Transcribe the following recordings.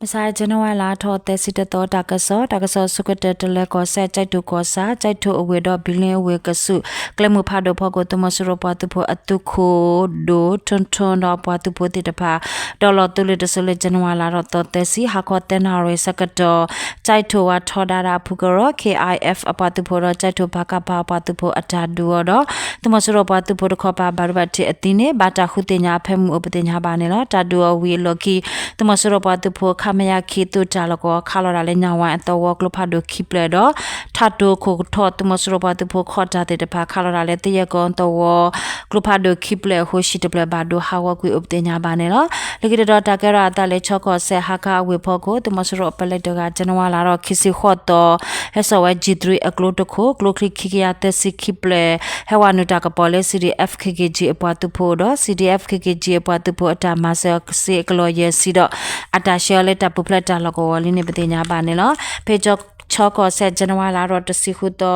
မဆါ ဇန်နဝါလါထီၣ်သၢဆံတသီ တၢ်ကစီၣ်, တၢ်ကစီၣ်ဆိကတၢၢ် တလၢၤကီၢ်စဲၣ် ကၠဲးထိၣ်ကီၢ်ဆၣ် ကၠဲးထိၣ်အဝ့ၢ်ဒီးဘံလ့အဝ့ၢ်ကဆူး ကျဲမုၢ်ဖးဒိၣ်ဖီခိၣ် သုးမီၤစိရိၤပှၤသုးဖိအသုးခိၣ်ဒိၣ် ထိၣ်ထိၣ်ဒီးပှၤသုးဖိသ့ၣ်တဖၣ် ဒီးလီၤသုးလ့ၣ်တစိၤလၢ ဇန်နဝါလါထီၣ်သီသၢဆံ ဟါခီသၢနၣ်ရံၣ်ဆၢကတီၢ် ကၠဲးထိၣ်ဝါထီဒါတၢ်အဖုကရၢ ခ့ၣ်အၣ်အၣ်အၣ်အၣ် အပှၤသုးဖိဒီး ကၠဲးထိၣ် ပကဖ အပှၤသုးဖိအတၢ်ဒုးအီၤဒီး သုးမီၤစိရိၤပှၤသုးဖိတခီပၤ ဘၣ်ဒိဘၣ်ထံးအသံန့ၣ် ဘၣ်တၢ်ဃုသ့ၣ်ညါအဖၢမုၢ်အိၣ်ပသ့ၣ်ညါဘၣ်န့ၣ်လီၤ. တၢ်ဒုးအီၤဝံၤအလီၢ်ခံ သုးမီၤစိရိၤပှၤသုးဖိ ခမရ ခံ သုးတၢ်လီၢ်ကဝီၤ ခးလီၤဒၣ်လၢညါဝဲအသဝီကျိဖးဒိၣ်ခံဖျၢၣ်ဒီး ထးတိၤခိၣ်ထီၣ် သုးမီၤစိရိၤပှၤသုးဖိခီၣ်တၢ်သ့ၣ်တဖၣ် ခးလီၤဒၣ်လၢသယဲၢ်ကီၢ်သဝီ ကျိဖးဒိၣ်ခံဖျၢၣ်အဃိ ဟံၣ်တဖျၢၣ်ဘၣ်ဒိဟးဂီၤကွံာ်အိၣ်ပသ့ၣ်ညါဘၣ်န့ၣ်လီၤ. လၢခံတတီၤ တၢ်ကဲထီၣ်အသးလၢ ခၠီကီၢ်စဲၣ် ဟါခါအဝ့ၢ်ဖီခိၣ် သုးမီၤစိရိၤအပလဲတဂၤ ဇန်နဝါလါထီၣ်ခံဆံဃိးသီ ဟဲစိာ်ဝဲ G three အကျိတခိၣ် ကျိချံခံကယၤသၢဆံခံဖျၢၣ် ဟဲဝဲနုာ်တၢ်ကပီၤလၢ C D F K K G အပှၤသုးဖိဒီး C D F K K G အပှၤသုးဖိအတၢ်မၤစၢၤစ့အကလီၢ်ယဲၢ်ဆံဒီး အတၢ်ဆှၢအီၤလၢတၢ်ပူၤဖျဲးတၢ်လီၢ်ကဝီၤလံန့ၣ် ပသ့ၣ်ညါဘၣ်န့ၣ်လီၤ. ဖဲခၠီကီၢ်စဲၣ် ဇန်နဝါလါထီၣ်တဆံဃုသီ ဂီ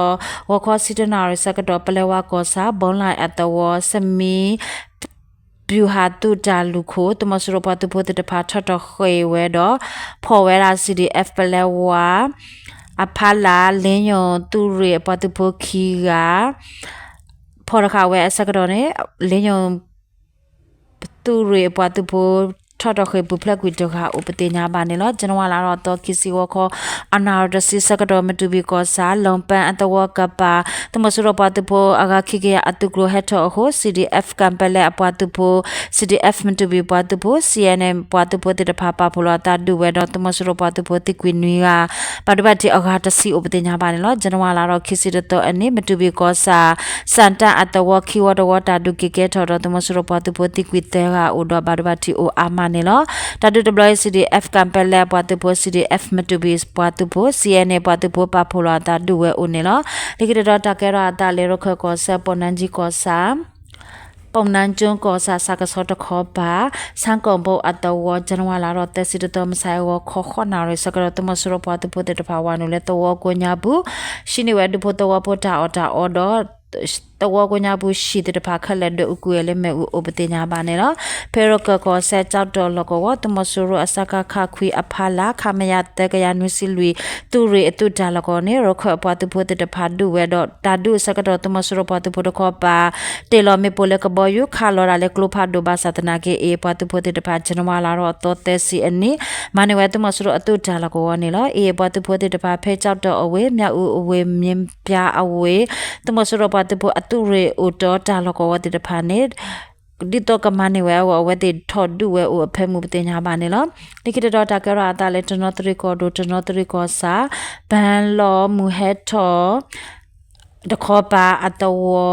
ၤခီဆံတၢနၣ်ရံၣ်ဆၢကတီၢ် ပလဲဝါကီၢ်ဆၣ် ဘီလၣ်အသဝီ စမံ ပျူၤဟးသုးတၢ်လူၢ်ခိၣ် သုးမီၤစိရိၤပှၤသုးဖိသ့ၣ်တဖၣ် ထီၣ်ထီၣ်ဃ့ၢ်ဝဲဒီး ဖီၣ်ဝဲဒၣ် C D F ပလဲဝါ အဖီလာ် လ့ညိၣ်သုးရ့ၣ်အပှၤသုးဖိခံဂၤ ဖီၣ်တဃာ်ဝဲအဆၢကတီၢ်န့ၣ် လ့ညိၣ် သုးရ့ၣ်အပှၤသုးဖိ ထီၣ်ထီၣ်ဃ့ၢ်ပူၤဖျဲးကွံာ်တဂၤအိၣ် ပသ့ၣ်ညါဘၣ်န့ၣ်လီၤ. ဇန်နဝါလါထီၣ်သီခံဆံဂီၤခီ အနၣ်ရံၣ်တဆံဆၢကတီၢ် မတူၢ်ဘံၣ်ကီၢ်ဆၣ် လီၣ်ပၢၣ်အသဝီကပၤ သုးမီၤစိရိၤပှၤသုးဖိအဂၤခံကယၤအသုးကျိၤဟဲထီၣ်အဃိ C D F ကၣ်ပဲလဲအပှၤသုးဖိ C D F မတူၢ်ဘံၣ်ပှၤသုးဖိ C N A ပှၤသုးဖိသ့ၣ်တဖၣ် ပာ်ဖှိၣ်လီၤအသးဒုးဝဲဒီး သုးမီၤစိရိၤပှၤသုးဖိသံကွံာ်နွံဂၤ ဘၣ်ဒိဘၣ်ထံးအဂၤတဆံအိၣ် ပသ့ၣ်ညါဘၣ်န့ၣ်လီၤ. ဇန်နဝါလါထီၣ်ခံဆံတသီအနံၤ မတူၢ်ဘံၣ်ကီၢ်ဆၣ် စၣ်တၢ်အသဝီခံဝီတဝီ တၢ်ဒုးက့ၤကဲထီၣ်ဒီး သုးမီၤစိရိၤပှၤသုးဖိသံကွံာ်သၢဂၤအိၣ်ဒီး ဘၣ်ဒိဘၣ်ထံးအိၣ်အါမးန့ၣ်လီၤ. တၢ်ဒုးတဘျီအံၤ C D F ကၣ်ပဲလဲအပှၤသုးဖိ C D F မတူၢ်ဘံၣ်ပှၤသုးဖိ C N A ပှၤသုးဖိ ပာ်ဖှိၣ်လီၤအသးဒုးဝဲအိၣ်န့ၣ်လီၤ. လၢခံတတီၤ တၢ်ကဲထီၣ်အသးလၢ ရခၢၣ်ကီၢ်စဲၣ် ပိၣ်နါကၠိကီၢ်ဆၣ် ပိၣ်နါကၠိကီၢ်ဆၣ် စးကဆီတခီပၤ ဆၣ်ကီၢ်ဘိအသဝီ ဇန်နဝါလါထီၣ်သၢဆံတသီ မုၢ်ဆါအဂီၤခီ ဃိးနၣ်ရံၣ်ဆၢကတီၢ် သုးမီၤစိရိၤပှၤသုးဖိသ့ၣ်တဖၣ် ဝၤနုာ်လၢသဝီကိးညါပူၤ ဟံးန့ၢ်ဝဲဒူဖိသဝီဖိတၢ်အီၣ်တၢ်အီဒီး သဝီကိးညါပူၤ ဟံၣ်သ့ၣ်တဖၣ်ခဲလၢာ် ဒွဲၣ်အူကွံာ်ဝဲလၢမ့ၣ်အူအိၣ် ပသ့ၣ်ညါဘၣ်န့ၣ်လီၤ. ဖဲရခၢၣ်ကီၢ်စဲၣ် ကၠီၣ်တီၣ်လီၢ်ကဝီၤ သုးမီၤစိရိၤအ စကခ ခွံ အဖီလာ် ခမရ သၢကယၤနွံဆံလွံၢ် သုးရ့ၣ်အသုးတၢ်လီၢ်ကဝီၤန့ၣ် ရခၢၣ်အပှၤသုးဖိသ့ၣ်တဖၣ်ဒုးဝဲဒီး တၢ်ဒုးအဆၢကတီၢ် သုးမီၤစိရိၤပှၤသုးဖိတခီပၤ တ့ၢ်လီၤမ့ၣ်ပိၢ်လၢကဘီယူၤ ခးလီၤဒၣ်လၢကျိဖးဒိၣ် ဘၣ်ဆၣ်သနာ်က့ အ့ၣ် အပှၤသုးဖိသ့ၣ်တဖၣ် ဇန်နဝါလါထီၣ်အသီသၢဆံအနံၤ မၤန့ၢ်ဝဲသုးမီၤစိရိၤအသုးတၢ်လီၢ်ကဝီၤန့ၣ်လီၤ. အ့ၣ် အပှၤသုးဖိသ့ၣ်တဖၣ် ဖဲကၠီၣ်တီၣ်အဝ့ၢ် မၠၣ်အူအဝ့ၢ် မ့ၣ်ပၠါအဝ့ၢ် သုးမီၤစိရိၤပှၤသုးဖိအသုးရ့ၣ်အိၣ်တီတၢ်လီၢ်ကဝီၤသ့ၣ်တဖၣ်န့ၣ် ဒ်သိးကမၤန့ၢ်ဝဲအဂီၢ် အဝဲသ့ၣ်ထီၣ်ဒုးဝဲအိၣ်အဖၢမုၢ် ပသ့ၣ်ညါဘၣ်န့ၣ်လီၤ. လၢခံတတီၤ တၢ်ကဲထီၣ်အသးလၢ တနီသရံၣ်ကီၢ်ဒိၣ် တနီသရံၣ်ကီၢ်ဆၣ် ပၢၤလီၢ်မုၢ်ဟဲထီၣ် တခီပၤအသဝီ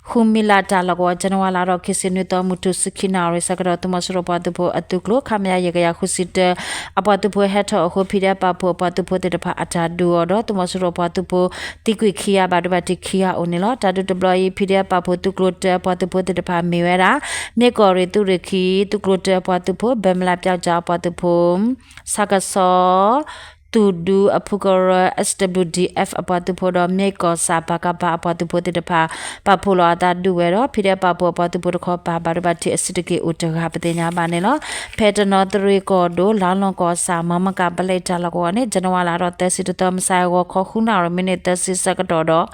ဃုမံလးတၢ်လီၢ်ကဝီၤ ဇန်နဝါလါထီၣ်ခံဆံနွံသီ မုၢ်ထူၣ်ဆံခံနၣ်ရံၣ်ဆၢကတီၢ် သုးမီၤစိရိၤပှၤသုးဖိအသုးကျိၤ ခမရ ယဲၢ်ကယၤဃုဆံတၢ အပှၤသုးဖိဟဲထီၣ်အဃိ ဖံဒဲးပာ်ဖှိၣ်အပှၤသုးဖိသ့ၣ်တဖၣ်အတၢ်ဒုးအီၤဒီး သုးမီၤစိရိၤပှၤသုးဖိ သံကွံာ်ခံဂၤ ဘၣ်ဒိဘၣ်ထံးခံဂၤအိၣ်န့ၣ်လီၤ. တၢ်ဒုးတဘျီအံၤ ဖံဒဲးပာ်ဖှိၣ်သုးကျိၤတၢအပှၤသုးဖိသ့ၣ်တဖၣ်မ့ၢ်ဝဲဒၣ် မ့ၢ်ကီၢ်ရ့ၣ်သုးရ့ၣ်ခံ သုးကျိၤတၢအပှၤသုးဖိ ဘၢမလးပျောက်ကျားအပှၤသုးဖိ စးကဆီ သုးဒူအဖုကရၢ S W D F အပှၤသုးဖိဒီး မ့ၢ်ကီၢ်ဆၣ် ပကဖ အပှၤသုးဖိသ့ၣ်တဖၣ် ပာ်ဖှိၣ်လီၤအသးဒုးဝဲဒီး ဖံဒဲးပာ်ဖှိၣ်အပှၤသုးဖိ တခီပၤ ဘၣ်ဒိဘၣ်ထံးအဆံးတက့ၢ်အိၣ်တဂၤ ပသ့ၣ်ညါဘၣ်န့ၣ်လီၤ. ဖဲတနီသရံၣ်ကီၢ်ဒိၣ် လါလီၢ်ကီၢ်ဆၣ် မီမကၣ်ပလဲတၢ်လီၢ်ကဝီၤန့ၣ် ဇန်နဝါလါထီၣ်သၢဆံတသီ မုၢ်ဆါအဂီၤခီ ဃုနၣ်ရံၣ် မံးနံးသၢဆံဆၢကတီၢ်ဒီး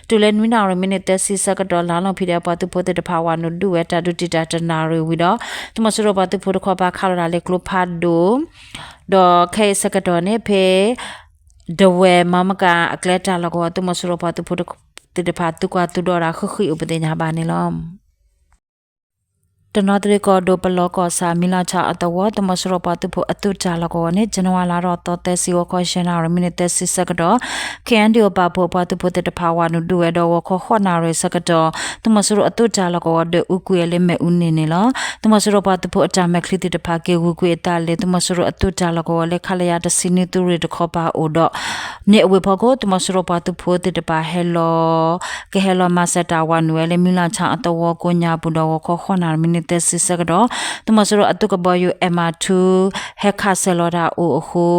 တုၤလၢနွံနၣ်ရံၣ် မံးနံးသၢဆံဆၢကတီၢ် လါလီၢ်ဖံဒဲးအပှၤသုးဖိသ့ၣ်တဖၣ် ဝၤနုာ်ဒုးဝဲတၢ်ဒုးတံာ်တာ်တနၣ်ရံၣ်ဝံၤဒီး သုးမီၤစိရိၤပှၤသုးဖိတခီပၤ ခးလီၤဒၣ်လၢကျိဖးဒိၣ် ဒီးခဲအံၤဆၢကတီၢ်န့ၣ် ဖဲ ဒဝဲၢ် မီမကၣ်အကျဲတၢ်လီၢ်ကဝီၤ သုးမီၤစိရိၤပှၤသုးဖိသ့ၣ်တဖၣ် သုကွၢ်သုဒီးတၢ်ဃံးဃံးအိၣ် ပသ့ၣ်ညါဘၣ်န့ၣ်လီၤ. တနီသရံၣ်ကီၢ်ဒိၣ် ပလီကီၢ်ဆၣ် မံလီၤဆၣ်အသဝီ သုးမီၤစိရိၤပှၤသုးဖိအသုးတၢ်လီၢ်ကဝီၤန့ၣ် ဇန်နဝါလါထီၣ်သီသၢဆံ ဂီၤခီ ယဲၢ်နၣ်ရံၣ် မံးနံးသၢဆံဆၢကတီၢ် ခ့ၣ်အဲၣ်ယူၣ် အပာ်ဖှိၣ်အပှၤသုးဖိသ့ၣ်တဖၣ် ဝၤနုာ်ဒုးဝဲဒီး ဂီၤခီ ဃိးနၣ်ရံၣ်ဆၢကတီၢ် သုးမီၤစိရိၤအသုးတၢ်လီၢ်ကဝီၤ ဒွဲၣ်အူကွံာ်အီၤလၢမ့ၣ်အူန့ၣ်န့ၣ်လီၤ. သုးမီၤစိရိၤပှၤသုးဖိအတၢ်မဲာ်ချံသ့ၣ်တဖၣ် က့ၤဂုၤကွံာ်အသးလၢ သုးမီၤစိရိၤအသုးတၢ်လီၢ်ကဝီၤလၢ ခလရ တဆံနွံ သုးရ့ၣ်တခီပၤအိၣ်ဒီး မ့ၢ်အဝ့ၢ်ဖီခိၣ် သုးမီၤစိရိၤပှၤသုးဖိသ့ၣ်တဖၣ်ဟဲလီၤ ကဟဲလီၤမၤစၢၤတၢ်ဝၤနုာ်ဝဲလၢ မံလီၤဆၣ်အသဝီကိးညါပူၤဒီး ဂီၤခီ ဃိးနၣ်ရံၣ် မံးနံးသၢဆံဆၢကတီၢ် သုးမီၤစိရိၤအသုးကဘီယူၤ အဲၣ်မၣ်ထူ ဟဲခးဆၢလီၤတၢ်အိၣ်အဃိ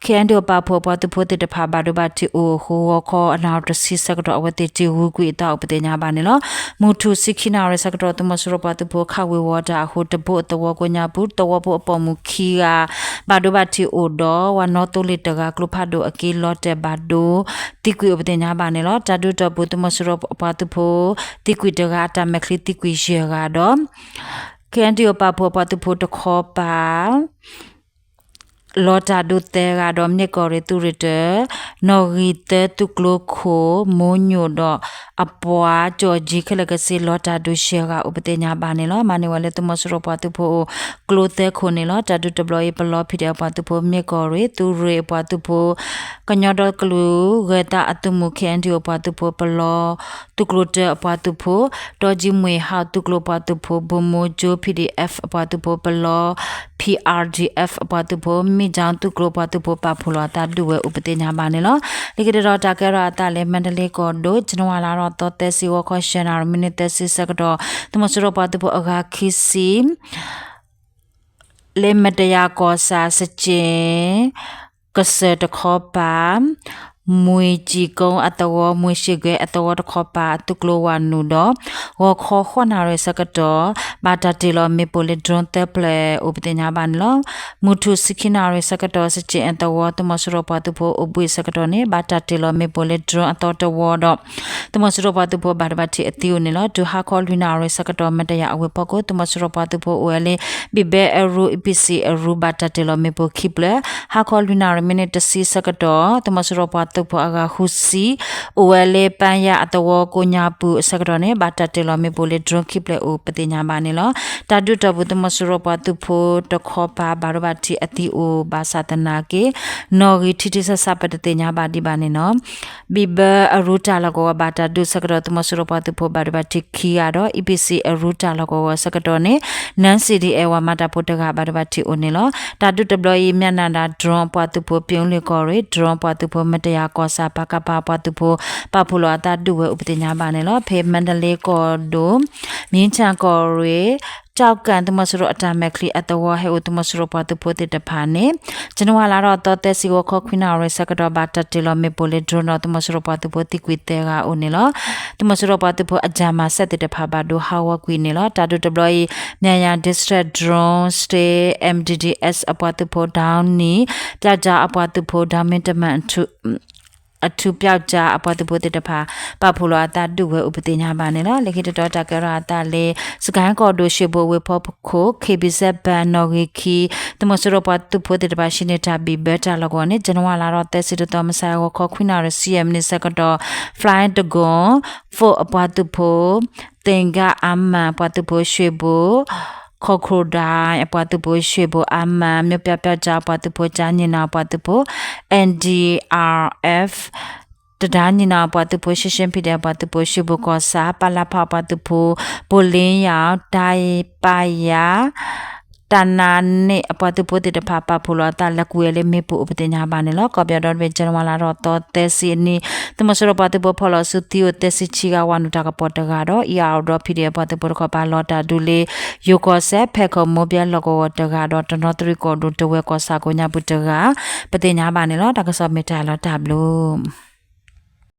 ခ့ၣ်အဲၣ်ဒိၣ်ပာ်ဖှိၣ်အပှၤသုးဖိသ့ၣ်တဖၣ် ဘၣ်ဒိဘၣ်ထံးအိၣ်အဃိ ဂီၤခီအနၣ်ရံၣ်တဆံဆၢကတီၢ် အဝဲသ့ၣ်တ့ၢ်ဂုာ်ကွံာ်အသးအိၣ် ပသ့ၣ်ညါဘၣ်န့ၣ်လီၤ. မုၢ်ထူၣ်ဆံခံနၣ်ရံၣ်ဆၢကတီၢ် သုးမီၤစိရိၤပှၤသုးဖိ ခးဝ့ၤဝီၤတၢ်အဃိ တဘိအသဝီကိးညါပူၤ သဝီဖိအပိာ်မုၣ်ခံဂၤ ဘၣ်ဒိဘၣ်ထံးအိၣ်ဒီး ဝၤနီသိလ့ၣ်တဂၤ ကျိဖးဒိၣ်အက့လီၤတဲာ်ဘၣ်ဒိ သံကွံာ်အိၣ် ပသ့ၣ်ညါဘၣ်န့ၣ်လီၤ. တၢ်ဒုးတီၢ်ပူၤ သုးမီၤစိရိၤပှၤသုးဖိ သံကွံာ်တဂၤ အတၢ်မဲာ်ချံသံကွံာ်ယဲၢ်ဂၤဒီး ခ့ၣ်အဲၣ်ဒိၣ်ပာ်ဖှိၣ်အပှၤသုးဖိတခီပၤ လီၤတၢ်ဒုးသၢဂၤဒီး မ့ၢ်ကီၢ်ရ့ၣ်သုးရ့ၣ်တၢၢ် နီၣ်ဂံၢ်သၢသုးကျိခိၣ် မိညိၣ်ဒီးအပှၤကၠီၣ်ကၠံခဲလၢာ်ခဲဆ့ လီၤတၢ်ဒုးယဲၢ်ဂၤအိၣ် ပသ့ၣ်ညါဘၣ်န့ၣ်လီၤ. မၤန့ၢ်ဝဲလၢသုးမီၤစိရိၤပှၤသုးဖိအိၣ် ကျိသၢခိၣ်န့ၣ်လီၤ. တၢ်ဒုးတဘျီအံၤ ပလီ ပီၣ်ဒံၣ် အပှၤသုးဖိ မ့ၢ်ကီၢ်ရ့ၣ်သုးရ့ၣ်အပှၤသုးဖိ ကညီဒီကလုာ်ဂဲၤသးအသုးမုၢ် ခ့ၣ်အဲၣ်ဒိၣ်အပှၤသုးဖိ ပလီ သုးကျိတၢအပှၤသုးဖိ ဒီကၠံမှ့ၣ်ဟးသုးကျိပှၤသုးဖိ ဘိၣ်မိကၠိ P D F အပှၤသုးဖိ ပလီ P R D F အပှၤသုးဖိ မ့ၢ်ကၠီသုးကျိပှၤသုးဖိ ပာ်ဖှိၣ်လီၤအသးဒုးဝဲအိၣ် ပသ့ၣ်ညါဘၣ်န့ၣ်လီၤ. လၢခံတတီၤ တၢ်ကဲထီၣ်အသးလၢ မါဒလ့ကီၢ်ဒိၣ် ကၠနဝါလါထီၣ်သီသၢဆံ ဂီၤခီ ယဲၢ်နၣ်ရံၣ် မံးနံးသၢဆံဆၢကတီၢ် သုးမီၤစိရိၤပှၤသုးဖိအဂၤခံဆံ လၢမတယၤကီၢ်ဆၣ် စက့ၣ်ကစၢၢ်တခီပၤ မှံၣ်ကၠံၣ်ကိအသဝီ မှံၣ်ၡ့ၣ်ကဲအသဝီတခီပၤ သုးကျိဝၤနုာ်ဒီး ဂီၤခီဃိးနၣ်ရံၣ်ဆၢကတီၢ် ဘၣ်တၢ်တ့ၢ်လီၤမ့ၣ်ပိၢ်လၢ drone သၢဖျၢၣ်အိၣ် ပသ့ၣ်ညါဘၣ်န့ၣ်လီၤ. မုၢ်ထူၣ်ဆံခံနၣ်ရံၣ်ဆၢကတီၢ် စက့ၣ်အသဝီ သုးမီၤစိရိၤပှၤသုးဖိအိၣ်ဘှံးဆၢကတီၢ်န့ၣ် ဘၣ်တၢ်တ့ၢ်လီၤမ့ၣ်ပိၢ်လၢ drone အသီတဝီဒီး သုးမီၤစိရိၤပှၤသုးဖိဘၣ်ဒိဘၣ်ထံးအသံအိၣ်န့ၣ်လီၤ. တုၤဟါခီလွံၢ်နၣ်ရံၣ်ဆၢကတီၢ် မတယၤအဝ့ၢ်ဖီခိၣ် သုးမီၤစိရိၤပှၤသုးဖိအိၣ်ဝဲလၢ ဘံၣ်ဘဲအရူ E P C အရူ ဘၣ်တၢ်တ့ၢ်လီၤမ့ၣ်ပိၢ်ခံဖျၢၣ်, ဟါခီလွံၢ်နၣ်ရံၣ် မံးနံးတဆံဆၢကတီၢ် သုးမီၤစိရိၤပှၤသုးဖိအဂၤဃုဆံ အိၣ်ဝဲလၢ ပၢ်ယၣ်အသဝီကိးညါပူၤအဆၢကတီၢ်န့ၣ် ဘၣ်တၢ်တ့ၢ်လီၤမ့ၣ်ပိၢ်လၢ drone ခံဖျၢၣ်အိၣ် ပသ့ၣ်ညါဘၣ်န့ၣ်လီၤ. တၢ်ဒုးတီၢ်ပူၤ သုးမီၤစိရိၤပှၤသုးဖိတခီပၤ ဘၣ်ဒိဘၣ်ထံးအသံအိၣ်ဘၣ်ဆၣ်သနာ်က့ နီၣ်ဂံၢ်ထံထံဆးဆး ပတသ့ၣ်ညါဘၣ်ဒံးဘၣ်န့ၣ်လီၤ. ဘံၣ်ဘဲအရူတၢ်လီၢ်ကဝီၤ ဘၣ်တၢ်ဒုးဆၢကတီၢ် သုးမီၤစိရိၤပှၤသုးဖိဘၣ်ဒိဘၣ်ထံးခံဂၤဒီး E P C အရူတၢ်လီၢ်ကဝီၤဆၢကတီၢ်န့ၣ် နၢၣ် C D F ဝၤမၤတၢ်ဖိတဂၤ ဘၣ်ဒိဘၣ်ထံးအိၣ်န့ၣ်လီၤ. တၢ်ဒုးတဘျီအံၤ မၠၣ်နၣ်ဒၣ် drone အပှၤသုးဖိ ပၠ့လ့ၣ်ကီၢ်ရ့ၣ် drone အပှၤသုးဖိ မတယၤကီၢ်ဆၣ် ပကဖ အပှၤသုးဖိ ပာ်ဖှိၣ်လီၤအသးဒုးဝဲအိၣ် ပသ့ၣ်ညါဘၣ်န့ၣ်လီၤ. ဖဲမါဒလ့ကီၢ်ဒိၣ် မ့ၢ်ဆၣ်ကီၢ်ရ့ၣ် ကၠီၣ်ကၣ် သုးမီၤစိရိၤအတၢ်မဲာ်ချံအသဝီ ဟဲအိၣ်သုးမီၤစိရိၤပှၤသုးဖိသ့ၣ်တဖၣ်န့ၣ် ကၠနဝါလါထီၣ်သီသၢဆံ ဂီၤခီခွံနၣ်ရံၣ်ဆၢကတီၢ် ဘၣ်တၢ်တ့ၢ်လီၤမ့ၣ်ပိၢ်လၢ drone ဒီး သုးမီၤစိရိၤပှၤသုးဖိသံကွံာ်သၢဂၤအိၣ်န့ၣ်လီၤ. သုးမီၤစိရိၤပှၤသုးဖိအတၢ်မၤစၢၤသ့ၣ်တဖၣ် ဘၣ်ဒိဟးဂီၤကွံာ်န့ၣ်လီၤ. တၢ်ဒုးတဘျီအံၤ မၠၣ်ယၤ District Drone Station M D D S အပှၤသုးဖိ ဒီနံၣ် ပၠီၣ်ကၠၣ်အပှၤသုးဖိ ဒီမ့တမၣ် အထူးပၠီၣ်ကၠၣ်အပှၤသုးဖိသ့ၣ်တဖၣ် ပာ်ဖှိၣ်လီၤအသးဒုးဝဲအိၣ် ပသ့ၣ်ညါဘၣ်န့ၣ်လီၤ. လၢခံတတီၤ တၢ်ကဲထီၣ်အသးလၢ စကဲၣ်ကီၢ်ဒိၣ် ရှ့ၣ်ဘိၣ်ဝ့ၢ်ဖီခိၣ် K B Z ဘၢၣ်နီၣ်ဂံၢ်ခံ သုးမီၤစိရိၤပှၤသုးဖိသ့ၣ်တဖၣ် ဟံးန့ၢ်တၢ်ဘံၣ်ဘၢတၢ်လီၢ်ကဝီၤန့ၣ် ကၠနဝါလါထီၣ်သၢဆံတသီ မုၢ်ဆါအဂီၤခီ ခွံနၣ်ရံၣ် ဆံယဲၢ်မံးနံးဆၢကတီၢ် Flying Dragoon Four အပှၤသုးဖိ သ့ၣ်ကၣ်အါမၢ် အပှၤသုးဖိ ရှ့ၣ်ဘိၣ် ခီၣ်ခရူၣ်ဒၣ် အပှၤသုးဖိ ရှ့ၣ်ဘိၣ်အါမၢ် မၠိပၠီၣ်ပၠီၣ်ကၠၣ် အပှၤသုးဖိ ကၠါညံၣ်နီၣ် အပှၤသုးဖိ N D R F တဒါညံၣ်နီၣ် အပှၤသုးဖိ ရှ့ရှ့ P D F အပှၤသုးဖိ ရှ့ၣ်ဘိၣ်ကီၢ်ဆၣ် ပလဖ အပှၤသုးဖိ ဘိၣ်လ့ယၣ် တၢ်ပၢ်ယၣ် တၢ်နါန့ၣ် အပှၤသုးဖိသ့ၣ်တဖၣ် ပာ်ဖှိၣ်လီၤအသးလၢကွံာ်ဝဲလၢမ့ၣ်ပိၢ်အိၣ် ပသ့ၣ်ညါဘၣ်န့ၣ်လီၤ. ကီၢ်ပယီၤဒီတဘ့ၣ် ကၠနဝါလါထီၣ်သီသၢဆံအနံၤ သုးမီၤစိရိၤပှၤသုးဖိဖီၣ်လီၤစုသံအိၣ်သၢဆံဆံဂၤ ဝၤနုာ်တၢ်ကပီၤတဂၤဒီး အံၣ်အါအီၣ်ဒီး P D F ပှၤသုးဖိတခီပၤ လီၤတၢ်ဒုးလၢ ယိၤကီၢ်စဲၣ် ဖဲခိၣ်မိၢ်ပျဲလီၢ်ကဝီၤတဂၤဒီး တနီသရံၣ်ကီၢ်ဒိၣ် တဝဲၢ်ကီၢ်ဆၣ်ကိးညါပူၤတဂၤ ပသ့ၣ်ညါဘၣ်န့ၣ်လီၤ. တၢ်ကစီၣ်မ့ၢ်တၢ်လီၤတၢ်ဘျုး